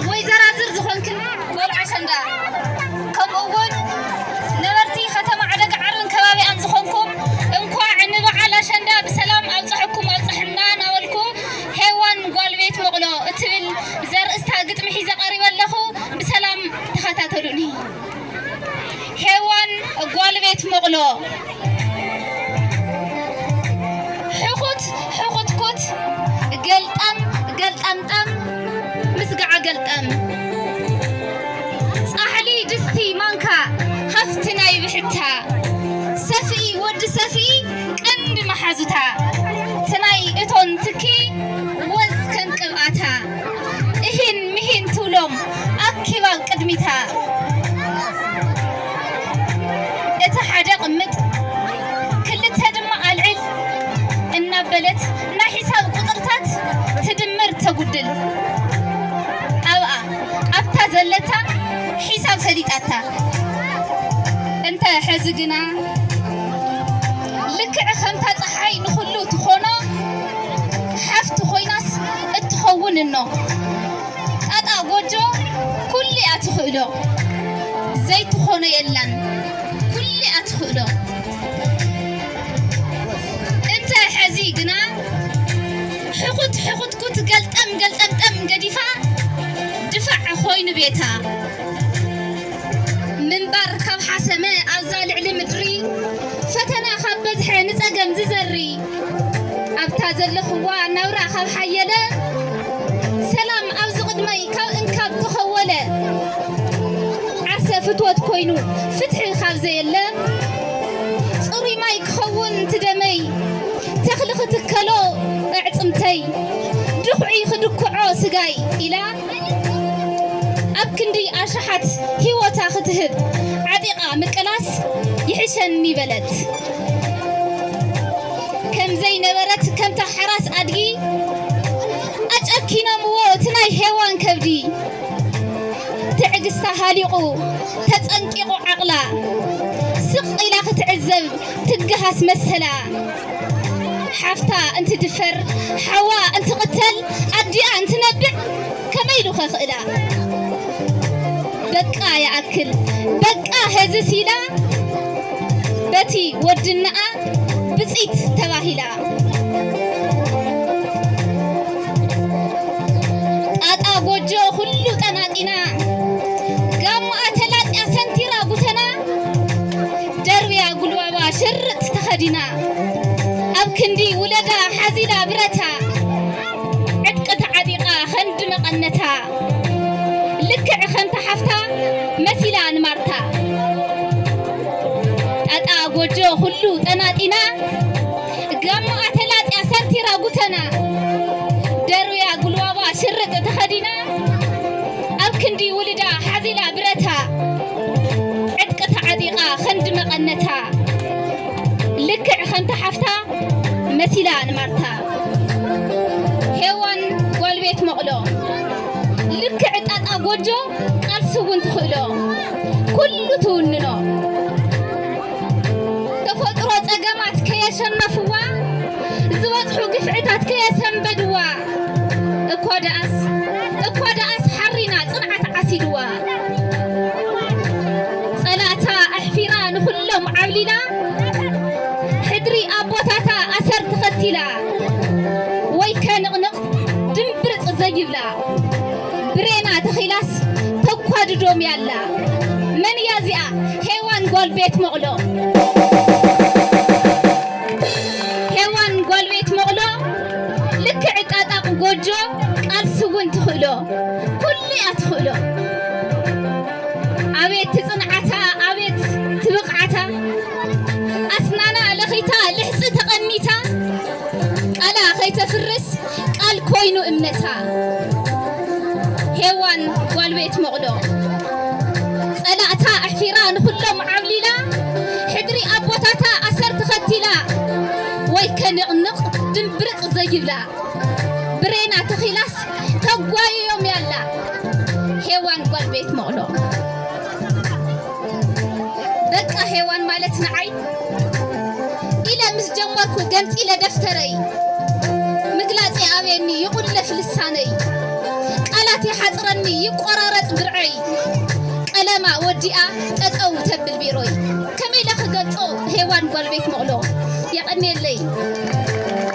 ወይዘራዝር ዝኾንክን ጓል ኣሸንዳ፣ ከምኡ እውን ነበርቲ ከተማ ዓደጋ ዓርን ከባቢኣን ዝኾንኩም፣ እንኳዕ ንበዓል ኣሸንዳ ብሰላም ኣብፀሐኩም ኣብፀሐና እናበልኩ፣ ሄዋን ጓል ቤት መቕሎ እትብል ዘርእስታ ግጥሚ ሒዘ ቀሪበ ኣለኹ። ብሰላም ተኸታተሉኒ። ሄዋን ጓል ቤት መቕሎ። ሕኹት ሕኹትኩት፣ ገልጣም ገልጣምጣም፣ ምስጋዓ ገልጣም። ጻሕሊ ድስቲ ማንካ ሃፍቲ ናይ ብሕታ፣ ሰፍኢ ወዲ ሰፍኢ ቀንዲ መሓዙታ፣ ትናይ እቶን ትኪ ወዝ ከም ቅብኣታ። እሂን ምሂን ትብሎም ኣኪባ ኣብ ቅድሚታ። እቲ ሓደ ቅምጥ፣ ክልተ ድማ ኣልዕል እናበለት ናይ ሒሳብ ቁጽርታት ትድምር ተጉድል። ኣብኣ ኣብታ ዘለታ ሒሳብ ፈሊጣታ። እንተ ሕዚ ግና ልክዕ ከምታ ጸሓይ ንኹሉ ትኾኖ ሓፍቲ ኮይናስ እትኸውን እኖ። ጣጣ ጎጆ ኩሉ እያ ትኽእሎ፣ ዘይትኾኖ የላን፣ ኩሉ እያ ትኽእሎ። እንተ ሕዚ ግና ሕኹት ሕኹትኩት ገልጠም ገልጠምጠም ገዲፋ ድፋዕ ኮይኑ ቤታ። ምንባር ካብ ሓሰመ ኣብዛ ልዕሊ ምድሪ፣ ፈተና ካብ በዝሐ ንጸገም ዝዘሪ። ኣብታ ዘለኽዋ ናብራ ካብ ሓየለ፣ ሰላም ኣብዚ ቅድመይ ካብ እንካብ ተኸወለ። ዓርሰ ፍትወት ኮይኑ ፍትሒ ካብ ዘየለ፣ ጽሩይ ማይ ክኸውን ትደመይ፣ ተኽሊ ክትከሎ ኣዕጽምተይ፣ ድኹዒ ክድኩዖ ስጋይ ኢላ፣ ኣብ ክንዲ ኣሽሓት ህይወታ ክትህብ ዓጢቓ ምቅላስ ይሕሸኒ በለት። ከም ዘይነበረት ከምታ ሓራስ ኣድጊ ኣጨኪኖምዎ እቲ ናይ ሄዋን ከብዲ። ትዕግስታ ሃሊቑ ተጸንቂቑ ዓቕላ፣ ስቕ ኢላ ክትዕዘብ ትግሃስ መሰላ። ሓፍታ እንትድፈር፣ ሓዋ እንትቕተል፣ ኣዲኣ እንትነብዕ ከመይ ኢሉ ከኽእላ? በቃ ይኣክል፣ በቃ ሀዝስ ኢላ በቲ ወድነኣ ብጺት ተባሂላ። ጣጣ ጎጆ ኩሉ ጠናጢና፣ ጋማኣ ተላጽያ ሰንቲራ ጉተና፣ ደርብያ ጉልባባ ሽርጥ ተኸዲና፣ ኣብ ክንዲ ውለዳ ሓዚላ ብረታ፣ ዕጥቂ ተዓጢቓ ኸንዲ መቐነታ፣ ልክዕ ኸምታ ሓፍታ መሲላ ንማርታ። ጣጣ ጎጆ ኩሉ ጠናጢና፣ ጋማኣ ተላጽያ ሰንቲራ ጉተና፣ ደርብያ ጉልባባ ሽርጥ ተኸዲና፣ ኣብ ክንዲ ውልዳ ሓዚላ ብረታ፣ ዕጥቂ ተዓጢቓ ኸንዲ መቐነታ፣ ልክዕ ኸምታ ሓፍታ መሲላ ንማርታ። ሄዋን ጓል ቤት መቕሎ፣ ልክዕ ጣጣ ጎጆ፣ ቃልሲ እውን ትኽእሎ፣ ኩሉ ትውንኖ። ተፈጥሮ ጸገማት ከየሸነፍዋ፣ ዝበጽሑ ግፍዕታት ከየሰንበድዋ፣ እኳ ደኣስ፣ እኳ ደኣስ ሓሪና ጽንዓት ዓሲልዋ። ጸላእታ ኣሕፊራ ንኹሎም ዓብሊላ፣ ሕድሪ ኣቦታታ ኣሰር ተኸቲላ፣ ወይ ከንቕንቕ ድምብርጽ ዘይብላ፣ ብሬና ተኺላስ ተኳድዶም ያላ። መን እያ እዚኣ? ሄዋን ጓል ቤት መቕሎ። ሄዋን ጓል ቤት መቕሎ፣ ልክዕ ጣጣቕ ጎጆ፣ ቃልሲ እውን ትኽእሎ፣ ኩሉ እያ ትኽእሎ። ኣቤት ትጽንዓታ፣ ኣቤት ትብቕዓታ፣ ኣስናና ለኺታ፣ ልሕጺ ተቐኒታ፣ ቃላ ኸይተፍርስ ቃል ኮይኑ እምነታ። ሄዋን ጓል ቤት መቕሎ፣ ጸላእታ ኣሕፊራ ንኹሎም ዓብሊላ፣ ሕድሪ ኣቦታታ ኣሰር ተኸቲላ፣ ወይ ከንቕንቕ ድምብርጽ ዘይብላ፣ ብሬና ተኺላስ ተጓይዮም ያላ። ሄዋን ጓል ቤት መቕሎ፣ በቃ ሄዋን ማለት ንዓይ ኢለ ምስ ጀመርኩ ገንጺለ ደፍተረይ፣ ምግላጽ ይኣብየኒ ይቑለፍ ልሳነይ፣ ቃላት ሓጽረኒ ይቆራረጽ ብርዐይ ቀለማ ወዲኣ ጠጠው ተብል ቢሮይ ከመይ ኢለ ክገልጾ ሄዋን ጓል ቤት መቕሎ የቐኔለይ።